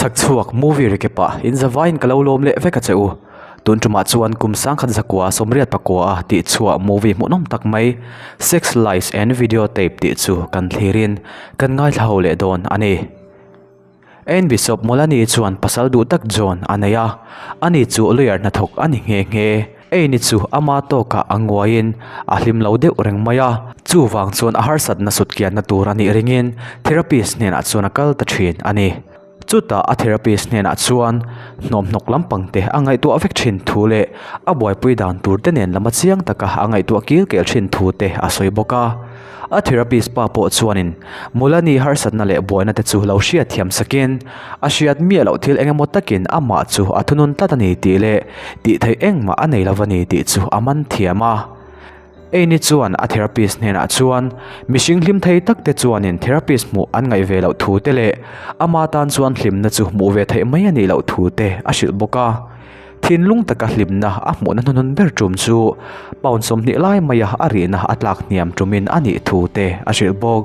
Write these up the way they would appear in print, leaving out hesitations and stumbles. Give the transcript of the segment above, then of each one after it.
Chhakchhuak movie recap ah in zavaiin ka lo lawm leh vek a che u. Tun tumah chuan kum sangkhat zakua 84 a tihchhuah movie hmuhnawm tak mai Sex Lies and Video Tape tih chu kan thlirin kan ngaithla ho leh dawn a ni. Ann Bishop Mullany chuan pasal duh tak John a nei a, ani chu lawyer hnathawk a ni nghe nghe. Anne chu ama tawkah a nguaiin a hlim lo deuh reng mai a, chuvang chuan a harsatna sutkianna tur a nih ringin therapist hnenah chuan a kal ta thin a ni. Chutah a therapist hnenah chuan hnawmhnawk lampang te a ngaihtuah vek thin thu leh a buaipui dan tur te nen lama chiang taka a ngaihtuah kil kel thin thu te a sawi bawk a. A therapist pa pawh chuanin Mulani harsatna leh buaina te chu lo hriatthiam sakin a hriat miah loh thil eng emaw takin amah chu a thunun tlat a ni tih leh tih theih engmah a nei lo a ni tih chu a man thiam a. Annie chuan a therapist hnenah chuan mihring hlim thei tak te chuanin therapist hmuh an ngaih ve loh thu te leh ama tan chuan hlimna chu hmuh ve theih mai a nih loh thu te a hrilh bawk a. Thinlung taka hlimna a hmuhna hnuhnun ber tum chu pound 20 lai maia a rihna a tlak hniam tumin a nih thu te a hrilh bawk.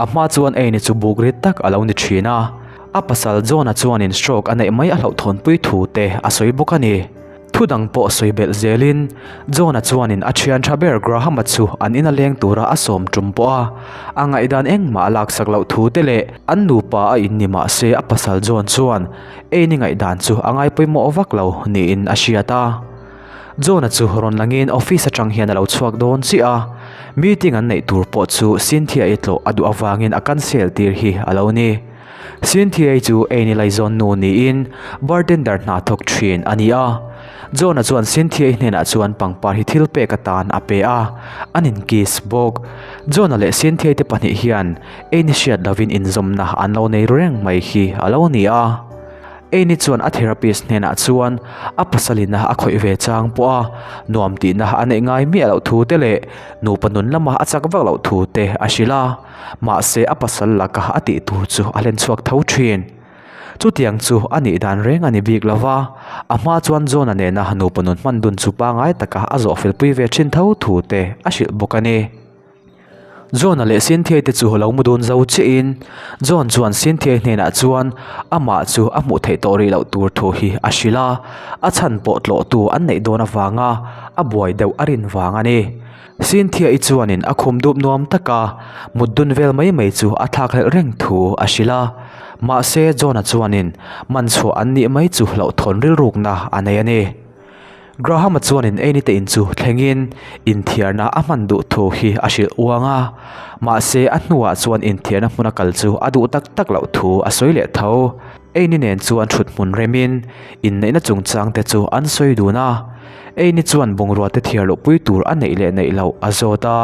A hma chuan Annie chu buk rit tak a lo ni thin a, a pasal John-a chuanin stroke a neih mai a hlauhthawnpui thu te a sawi bawk a ni. Thu dang pawh sawi belh zelin John-a chuanin a thian tha ber Graham-a chu an ina leng tura a sawm tum pawh a, a ngaihdan engmah a laksak loh thu te leh an nupa a in ni mah se a pasal John chuan Annie ngaihdan chu a ngai pawimawh vak lo niin a hriat a. John-a chu rawn langin office atang hian a lo chhuak dawn chiah a, meeting an neih tur pawh chu Cynthia-i tlawh a duh avangin a cancel tir hi a lo ni. Cynthia-i chu Annie laizawn nu niin bartender hna thawk thin a ni a. John-a chuan Cynthia-i hnenah chuan pangpar hi thil pek atan a pe a, an inkiss bawk. John-a leh Cynthia-i te pahnih hian Annie hriat lovin inzawmna an lo nei reng mai hi a lo ni a. Annie chuan a therapist hnenah chuan a pasalina a khawih ve chang pawh a nuam tihna a neih ngai miah loh thu te leh nupa nun lama a chak vak loh thu te a hrilh a, mahse a pasal laka a tih tur chu a hlen chhuak tho thin. Chutiang chu a nih dan reng a ni bik lo va, a hma chuan John-a nena nupa nun hman dun chu pangai taka a zawhfelpui ve thin tho thu te a hrilh bawk a ni. John-a leh Cynthia-i te chu lo mu dun zo chiahin John chuan Cynthia-i hnenah chuan amah chu a hmuh theih tawh rih loh tur thu hi a hrilh a, a chhan pawh tlawhtu an neih dawn avanga a buai deuh a rin vang a ni. Cynthia-i chuanin a khum dup nuam taka mut dun vel mai mai chu a thlakhlelh reng thu a hrilh a, mahse John-a chuanin man chhuah an nih mai chu hlauhthawn rilrukna a nei a ni. Graham-a chuanin Annie te in chu thlengin inthiarna a hman duh thu hi a hrilh uang a, mahse a hnuah chuan inthiarna hmuna kal chu a duh tak tak loh thu a sawi leh tho. Annie nen chuan thut hmun remin inneihna chungchang te chu an sawi dun a, Annie chuan bungrua te thiar loh pui tur a neih leh neih loh a zawt a,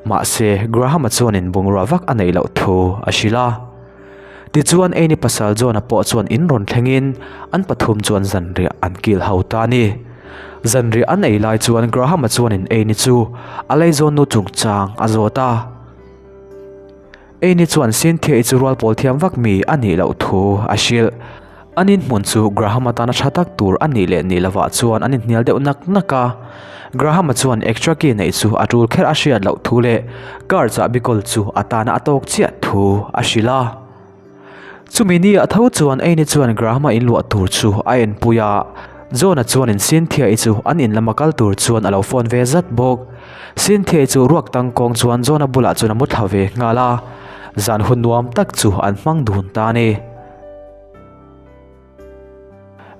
mahse Graham-a chuanin bungrua vak a neih loh thu a hrilh a. Tichuan Annie pasal John-a pawh chuan in rawn thlengin an pathum chuan zanriah an kil ho ta a ni. Zanriah an ei lai chuan Graham-a chuanin Annie chu a laizawn nu chungchang a zawt a. Annie chuan Cynthia-i chu rual pawl thiam vak mi a nih loh thu a hrilh. An inhmun chu Graham-a tana tha tak tur a nih leh nih lovah chuan an inhnial deuh nak nak a. Graham-a chuan extra key neih chu a tul kher a hriat loh thu leh car chahbi kawl chu a tana a tawk chiah thu a hrilh a. Chumi ni ah tho chuan Annie chuan Graham-a inluah tur chu a enpui a. John-a chuanin Cynthia-i chu an in lama kal tur chuan a lo phone ve zat bawk. Cynthia-i chu ruak tangkawng chuan John-a bulah chuan a mu thla ve nghal a. Zan hun nuam tak chu an hmang dun ta a ni.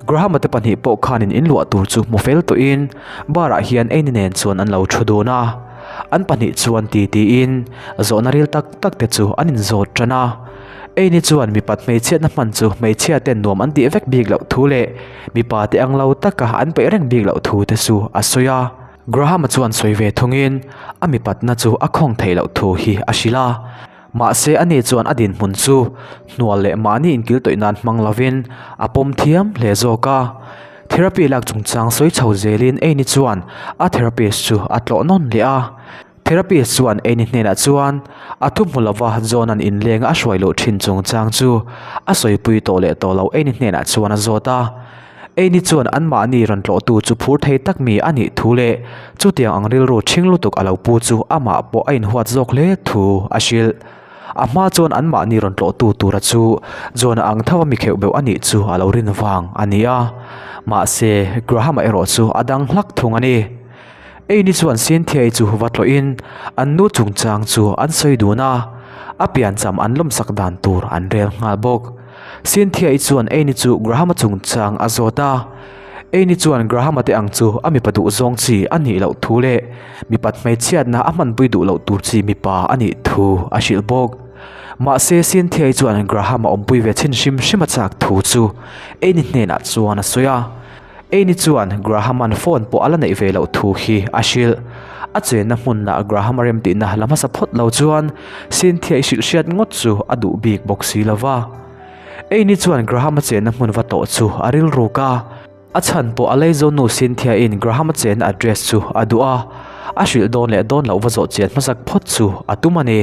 Graham-a te pahnih pawh khanin in luah tur chu hmu fel tawhin bar-ah hian Annie nen chuan an lo thu dun a. An pahnih chuan ti tiin zawhna ril tak tak te chu an inzawt tan a. Annie chuan mipat hmeichhiatna hman chu hmeichhia ten nuam an tih vek bik loh thu leh mipa te ang lo taka an peih reng bik loh thu te chu a sawi a. Graham-a chuan sawi ve thungin a mipatna chu a khawng theih loh thu hi a hrilh a. Mahse ani chuan a dinhmun chu hnual leh mahni inkil tawih nan hmang lovin a pawm thiam hle zawk a. Therapy lak chungchang sawi chho zelin Annie chuan a therapist chu a tlawh nawn leh a. Therapist chuan Annie hnenah chuan a thu hmu lova John-a'n inleng a hruai loh thin chungchang chu a sawipui tawh leh tawh lo Annie hnenah chuan a zawt a. Annie chuan anmahni rawn tlawhtu chu phur thei tak mi a nih thu leh chutiang ang rilru ṭhing lutuk a lo pu chu amah pawh a inhuat zawk hle thu a hrilh. A hma chuan anmahni rawn tlawhtu tura chu John-a ang tho a mi kheuh beuh a nih chu a lo rin vang a ni a. Mahse, Graham-a erawh chu a dang hlak thung a ni. Amy chuan Cynthia-i chu va tlawhin an nu chungchang chu an sawi dun a, a piancham an lawmsak dan tur an rel nghal bawk. Cynthia-i chuan Amy chu Graham-a chungchang a zawt a, Amy chuan Graham-a te ang chu a mipa duh zawng chi a nih loh thu leh mipat hmeichhiatna a hmanpui duh loh tur chi mipa a nih thu a hrilh bawk. Mahse Cynthia-i chuan Graham-a awmpui ve chhin hrim hrim a chak thu chu Amy hnenah chuan a sawi a. Amy chuan Graham-a'n phone pawh a la neih ve loh thu hi a hrilh. A chenna hmunah Graham-a remtihna la hmasa phawt lo chuan Cynthia-i hrilh hriat ngawt chu a duh bik bawk si lo va. Amy chuan Graham-a chenna hmun va tawh chu a rilruk a. A chhan pawh a Leizawnu Cynthia-in Graham-a chenna address chu a duh a, a hrilh dawn leh dawn loh va zawh chian hmasak phawt chu a tum a ni.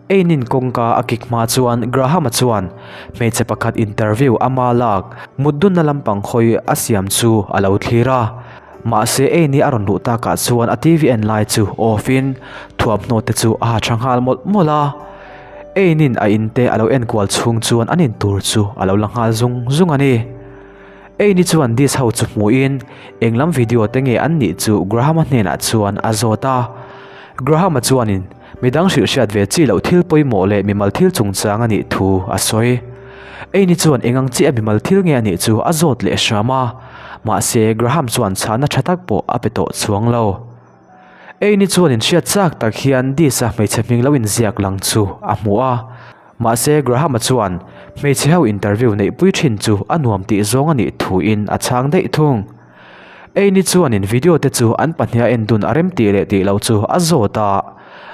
Einin kawngka a kik hma chuan Graham-a chuan hmeichhe pakhat interview ama lak mut dunna lampang hawi a siam chu a lo thlir a. Mahse Eini a rawn luh takah chuan a TV en lai chu off in thuamhnaw te chu a ha tha nghal mawlh mawlh a. Einin a in te a lo enkual chhung chuan an in tur chu a lo la nghal zung zung a ni. Eini chuan disc ho chu hmuhin englam video te nge an nih chu Graham-a hnenah chuan a zawt a. Graham-a chuanin Midang hrilh hriat ve chi loh thil pawimawh leh mimal thil chungchang a nih thu a sawi. Amy chuan eng ang chiah mimal thil nge a nih chu a zawt leh hram a, mahse Graham chuan chhahna tha tak pawh a pe tawh chuang lo. Amy chuan inhriat chak tak hian Dis-a hmeichhe hming lo inziak lang chu a hmu a, mahse Graham-a chuan hmeichhe ho interview neihpui thin chu a nuam tih zawng a nih thuin a chhang daih thung. Eini chuanin video te chu an pahniha en dun a rem tih leh tih loh chu a zawt a,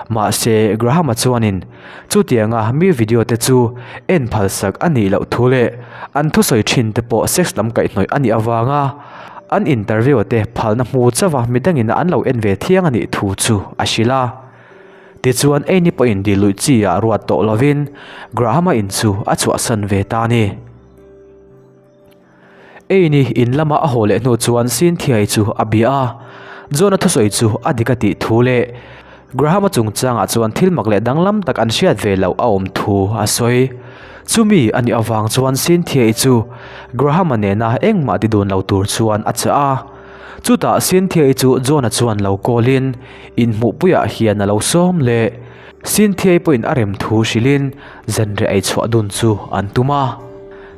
mahse Graham-a chuanin chutianga mi video te chu en phalsak a nih loh thu leh an thusawi thin te pawh sex lam kaihhnawih a nih avanga an interview te phalna hmu chauh a midangin an lo en ve thiang a nih thu chu a hrilh a. Tichuan Eini pawhin dil luih chi ah ruat tawh lovin Graham-a in chu a chhuahsan ve ta a ni. Eini in lama a haw leh hnu chuan Cynthia-i chu a bia a, John-a thusawi chu a dik a tih thu leh Graham-a chungchangah chuan thil mak leh danglam tak an hriat ve loh a awm thu a sawi. Chumi a nih avang chuan Cynthia-i chu Graham-a nena engmah ti dun lo tur chuan a chah a. Chutah Cynthia-i chu John-a chuan lo call-in inhmuhpuiah hian a lo sawm leh. Cynthia-i pawhin a rem thu hrilhin zanriah ei chhuah dun chu an tum a.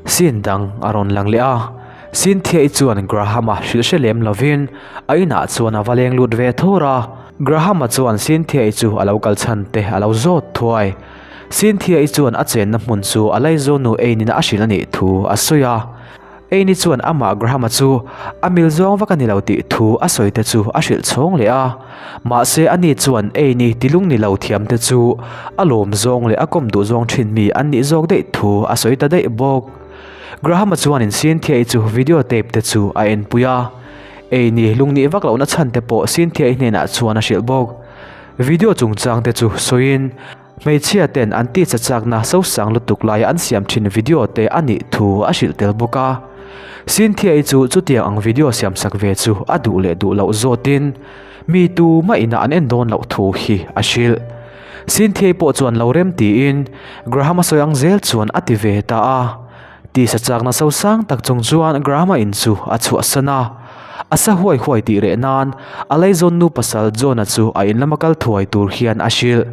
Scene dang a rawn lang leh a, Cynthia-i chuan Graham-a hrilh hre lem lovin a inah chuan a va leng lut ve thur a. Graham-a chuan Cynthia-i chu a lo kal chhan te a lo zawt thuai. Cynthia-i chuan a chenna hmun chu a laizawnu Anne-in a hrilh a nih thu a sawi a. Anne chuan amah Graham-a chu a mil zawng vak a ni lo tih thu a sawi te chu a hrilh chhawng leh a. Mahse ani chuan Anne tilung ni lo thiam te chu a lawm zawng leh a kawm duh zawng thin mi an nih zawk daih thu a sawi ta daih bawk. Graham-a chuanin Cynthia-i chu video tape te chu a enpui a. Anne lungnih vak lohna chhan te pawh Cynthia-i hnenah chuan a hrilh bawk. Video chungchang te chu sawiin hmeichhia ten an tihcha chakna sosang lutuk laia an siam thin video te a nih thu a hrilh tel bawk a. Cynthia-i chu chutiang ang video siamsak ve chu a duh leh duh loh zawtin mi tu mah ina an en dawn loh thu hi a hrilh. Cynthia-i pawh chuan lo rem tiin Graham-a sawi ang zel chuan a ti ve ta a. Tisa chakna sosang tak chung chuan Graham-a in chu a chhuahsan a. A sa huai huai tih reh nan a laizawn nu pasal John-a chu a in lama kal thuai tur hian a hrilh.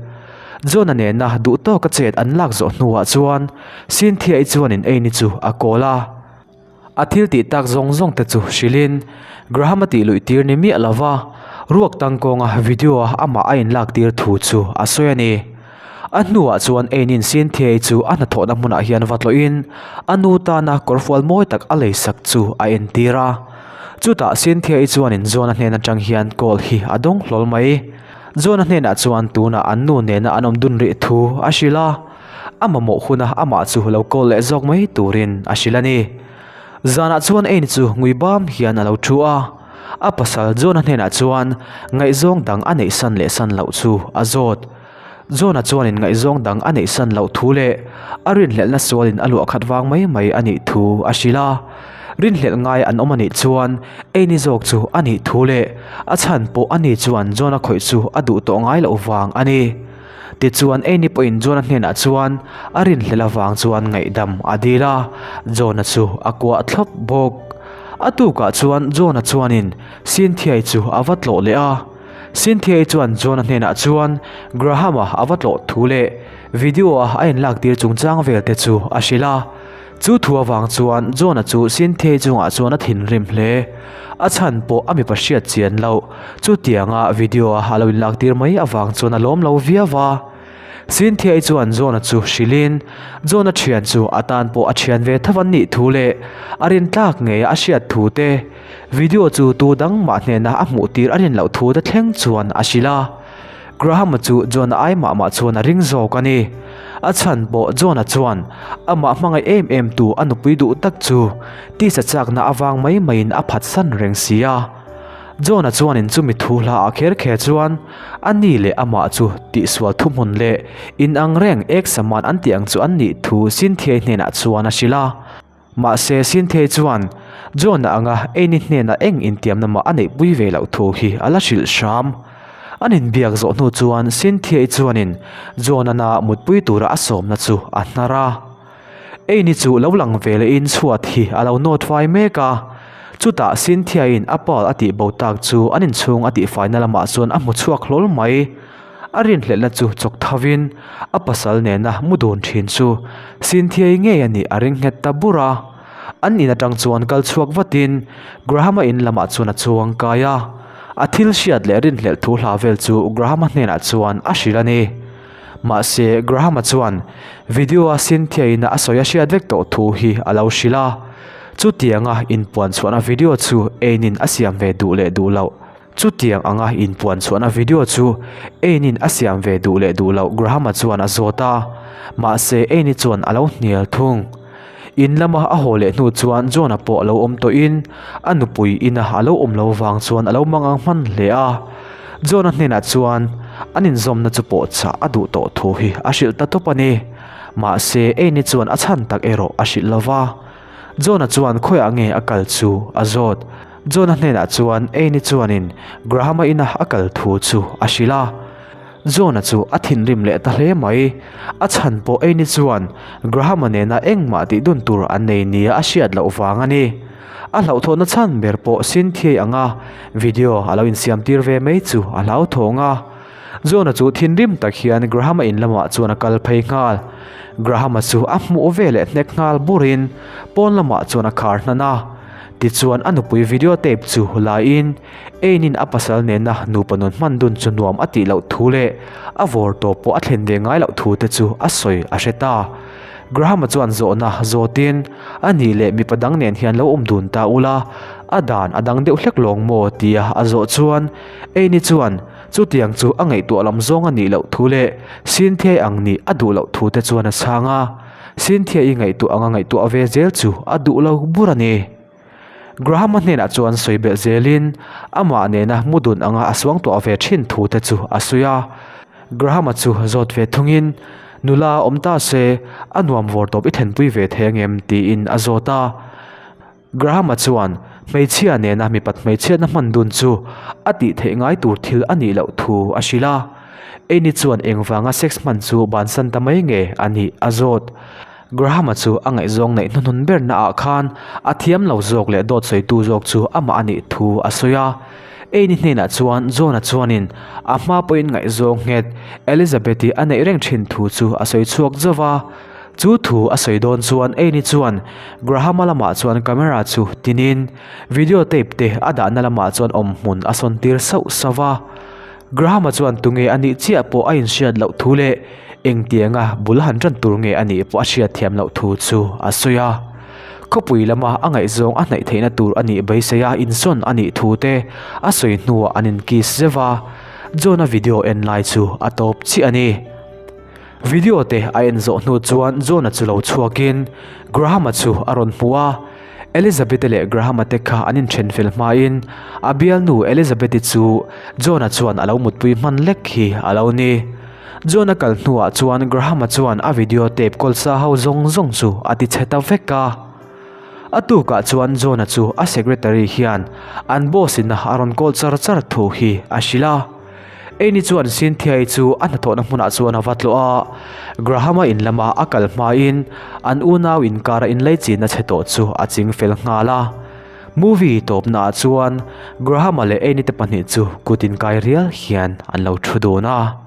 John-a nena duh tawka chet an lak zawh hnuah chuan Cynthia-i chuanin Annie chu a call a. A thil tih tak zawng zawng te chu hrilhin Graham-a tih luih tir ni miah lova ruak tangkawnga video-a amah a inlak tir thu chu a sawi a ni. A hnuah chuan Annie-in Cynthia-i chu a hnathawhna hmunah hian va tlawhin a nu tana kawrfual mawi tak a leisak chu a entir a. Chutah Cynthia-i chuanin John-a hnen atang hian call hi a dawng hlawl mai. John-a hnenah chuan tunah an nu nena an awm dun rih thu a hrilh a, a mamawh huna amah chu lo call leh zawk mai turin a hrilh a ni. Zanah chuan Anne chu ngui bam hian a lo thu a, a pasal John-a hnenah chuan ngaihzawng dang a neih san leh san loh chu a zawt. John-a chuanin ngaihzawng dang a neih san loh thu leh a rinhlelhna sualin a luah khat vang mai mai a nih thu a hrilh a. Rinhlelh ngai an awm a nih chuan Annie zawk chu a nih thu leh a chhan pawh ani chuan John-a khawih chu a duh tawh ngai loh vang a ni. Tichuan Annie pawhin John-a hnenah chuan a rinhlelh avang chuan ngaihdam a dil a, John-a chu a kuah thlawp bawk. A tukah chuan John-a chuanin Cynthia-i chu a va tlawh leh a. Cynthia-i chuan John-a hnenah chuan Graham-a a va tlawh thu leh video-a a inlaktir chungchang vel te chu a hrilh a. Chu thu avang chuan John-a chu Cynthia-i chungah chuan a thinrim hle. A chhan pawh a mipa hriat chian loh. Chutianga video-a a lo inlaktir mai avang chuan a lawm lo viau va. Cynthia-i chuan John-a chu hrilhin, John-a thian chu a tan pawh a thian ve tho an nih thu leh a rintlak ngeia a hriat thu te, video chu tu dang mah hnena a hmuh tir a rin loh thu te thleng chuan a hrilh a. Graham-a chu John-a ai mah mah chuan a ring zawk a ni. A chhan pawh John-a chuan amah hmangaih em em tu a nupui duh tak chu tisa chakna avang mai maiin a phatsan reng si a. John-a chuanin chumi thu hla ah kher kher chuan a ni leh amah chu tihsual thuhmun leh inang reng ek saman an tih ang chu an nih thu Cynthia-i hnenah chuan a hrilh a. Mahse Cynthia-i chuan John-a anga Annie hnenah eng intiamna mah a neihpui ve loh thu hi a la hrilh hram. An inbiak zawh hnu chuan Cynthia-i chuanin John-a mutpui tura a sawmna chu a hnar a. Eini chu lo lang ve lehin chhuat hi a lo nawt fai mek a, chutah Cynthia-in a pearl a tih bo tak chu an inchhung a tihfaina lamah chuan a hmu chhuak hlawl mai. A rinhlelhna chu chawk thovin a pasal nena mu dun thin chu Cynthia-i ngei a nih a ring nghet ta bur a. An in atang chuan kal chhuak vatin Graham-a in lamah chuan a chuang kai a, a thil hriat leh rinhlelh thu hla vel chu Graham-a hnenah chuan a hrilh a ni. Mahse, Graham-a chuan video-a Cynthia-in a sawi a hriat vek tawh thu hi a lo hrilh a. Chutianga inpuan chhuahna video chu Ain-in a siam ve duh leh duh loh. Chutiang anga inpuan chhuahna video chu Ain-in a siam ve duh leh duh loh Graham-a chuan a zawt a. Mahse, Ain-i chuan a lo hnial thung. In lama a haw leh hnu chuan John-a pawh a lo awm tawhin a nupui ina a lo awm lo vang chuan a lo mangang hman hle a. John-a hnenah chuan an inzawmna chu pawh chah a duh tawh thu hi a hrilh ta tawp a ni. Mahse, Annie chuan a chhan tak erawh a hrilh lo va. John-a chuan khawiah nge a kal chu a zawt. John-a hnenah chuan Annie chuanin Graham-a ina a kal thu chu a hrilh a. John-a chu a thinrim leh ta hle mai. A chhan pawh Annie chuan Graham-a nena engmah tih dun tur an nei nia a hriat loh vang a ni. A hlauhthawhna chhan ber pawh Cynthia-i anga video a lo insiam tir ve mai chu a hlauthawng a. John-a chu thinrim tak hian Graham-a in lamah chuan a kal phei nghal. Graham-a chu a hmuh ve leh hnek nghal burin pawn lamah chuan a khar hnan a. Tichuan a nupui video tape chu laiin Einin a pasal nena nupa nun hman dun chu nuam a tih loh thu leh a vawr tawp pawh a thlen ve ngai loh thu te chu a sawi a hre ta. Graham-a chuan zawhna zawtin, A nih leh mipa dang nen hian lo awm dun ta ula, a dan a dang deuh hlek lawng maw? tia a zawh chuan Eini chuan chutiang chu a ngaihtuah lam zawng a nih loh thu leh Cynthia-i ang nih a duh loh thu te chuan a chhang a. Cynthia-i ngaihtuah anga ngaihtuah ve zel chu a duh lo bur a ni. Graham-a hnenah chuan sawi belh zelin amah nena mu dun anga a suangtuah ve thin thu te chu a sawi a. Graham-a chu zawt ve thungin, Nula awm ta se, a nuam vawr tawp i thlenpui ve thei angem? tiin a zawt a. Graham-a chuan hmeichhia nena mipat hmeichhiatna hman dun chu a tih theih ngai tur thil a nih loh thu a hrilh a. Annie chuan engvanga sex hman chu bansan ta mai nge a nih a zawt. Graham-a chu a ngaihzawng neih hnuhnun ber naah khan a thiam lo zawk leh dawt sawitu zawk chu amah a nih thu a sawi a. Annie hnenah chuan John-a chuanin a hma pawhin ngaihzawng nghet Elizabeth-i a neih reng thin thu chu a sawi chhuak zauh va. Chu thu a sawi dawn chuan Annie chuan Graham-a lamah chuan camera chu tinin video tape te a dahna lamah chuan awmhmun a sawn tir sauh sauh va. Graham-a chuan tunge a nih chiah pawh a inhriat loh thu leh engtianga bul han tan tur nge a nih pawh a hriat thiam loh thu chu a sawi a. Khawpui lama a ngaihzawng a hnaih theihna tur a nih beisei a insawn a nih thu te a sawi hnuah an inkiss zeuh a, John-a video en lai chu a tawp chiah a ni. Video te a en zawh hnu chuan John-a chu lo chhuakin Graham-a chu a rawn hmu a. Elizabeth-i leh Graham-a te kha an inthen fel hmain a bialnu Elizabeth-i chu John-a chuan a lo mutpui hman lek hi a lo ni. John-a kal hnuah chuan Graham-a chuan a video tape kawlsa ho zawng zawng chu a ti chhe ta vek a. A tukah chuan John-a chu a secretary hian an boss-in a rawn call char char thu hi a hrilh a. Amy chuan Cynthia-i chu a hnathawhna hmunah chuan a va tlawh a, Graham-a in lama a kal hmain an unau inkara inleichina chhe tawh chu a ching fel nghal a. Movie tawpnaah chuan Graham-a leh Amy te pahnih chu kut inkai rial hian an lo thu dun a.